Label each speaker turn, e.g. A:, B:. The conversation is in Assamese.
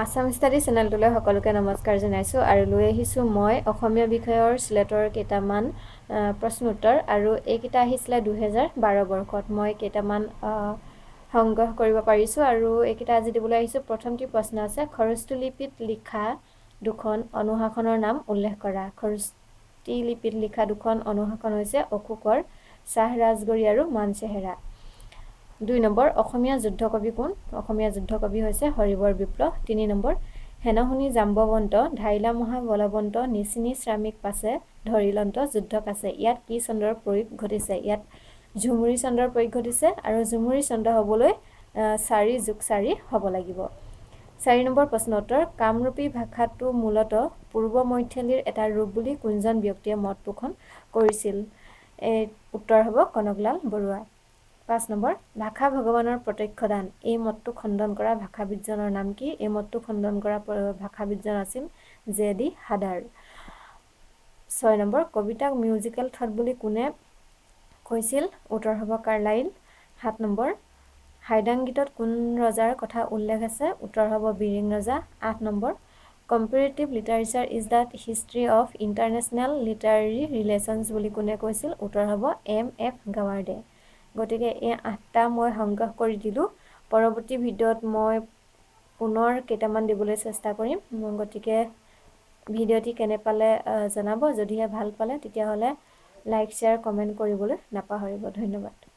A: আছাম ষ্টাডি চেনেলটোলৈ সকলোকে নমস্কাৰ জনাইছোঁ আৰু লৈ আহিছোঁ মই অসমীয়া বিষয়ৰ চিলেটৰ কেইটামান প্ৰশ্ন উত্তৰ আৰু এইকেইটা আহিছিলে 2012 বৰ্ষত। মই কেইটামান সংগ্ৰহ কৰিব পাৰিছোঁ আৰু এইকেইটা আজি দিবলৈ আহিছোঁ। প্ৰথমটি প্ৰশ্ন আছে, খৰষ্ঠী লিপিত লিখা দুখন অনুশাসনৰ নাম উল্লেখ কৰা। খৰষ্ঠী লিপিত লিখা দুখন অনুশাসন হৈছে অশোকৰ শ্বাহ ৰাজগৰী আৰু মানচেহেৰা। 2 নম্বৰ, অসমীয়া যুদ্ধকবি কোন? অসমীয়া যুদ্ধকবি হৈছে হৰিবৰ বিপ্লৱ। 3 নম্বৰ, হেনশুনি জাম্বৱন্ত ধাইলা মহাবলৱন্ত নিচিনি শ্ৰামিক পাছে ধৰিলন্ত যুদ্ধ কাছে। ইয়াত কি ছন্দৰ প্ৰয়োগ ঘটিছে? ইয়াত ঝুমুৰি ছন্দৰ প্ৰয়োগ ঘটিছে আৰু ঝুমুৰি ছন্দ হ'বলৈ 4 যোগ 4 হ'ব লাগিব। 4 নম্বৰ প্ৰশ্ন উত্তৰ, কামৰূপী ভাষাটো মূলতঃ পূৰ্ব মৈথিলীৰ এটা ৰূপ বুলি কোনজন ব্যক্তিয়ে মত পোষণ কৰিছিল? এই উত্তৰ হ'ব কনকলাল বৰুৱা। 5 নম্বৰ, ভাষা ভগৱানৰ প্ৰত্যক্ষ দান, এই মতটো খণ্ডন কৰা ভাষাবিদজনৰ নাম কি? এই মতটো খণ্ডন কৰা ভাষাবিদজন আছিল জে ডি হাদাৰ। 6 নম্বৰ, কবিতাক মিউজিকেল থট বুলি কোনে কৈছিল? উত্তৰ হ'ব কাৰ্লাইল। 7 নম্বৰ, হাইদাং গীতত কোন ৰজাৰ কথা উল্লেখ আছে? উত্তৰ হ'ব বিৰিং ৰজা। 8 number, comparative literature is the history of international literary relations বুলি কোনে কৈছিল? উত্তৰ হ'ব এম এফ গাৱাৰ্ডে। গতিকে এই 8টা মই সংগ্ৰহ কৰি দিলোঁ। পৰৱৰ্তী ভিডিঅ'ত মই পুনৰ কেইটামান দিবলৈ চেষ্টা কৰিম। গতিকে ভিডিঅ'টি কেনে পালে জনাব। যদিহে ভাল পালে তেতিয়াহ'লে লাইক, শ্বেয়াৰ, কমেণ্ট কৰিবলৈ নাপাহৰিব। ধন্যবাদ।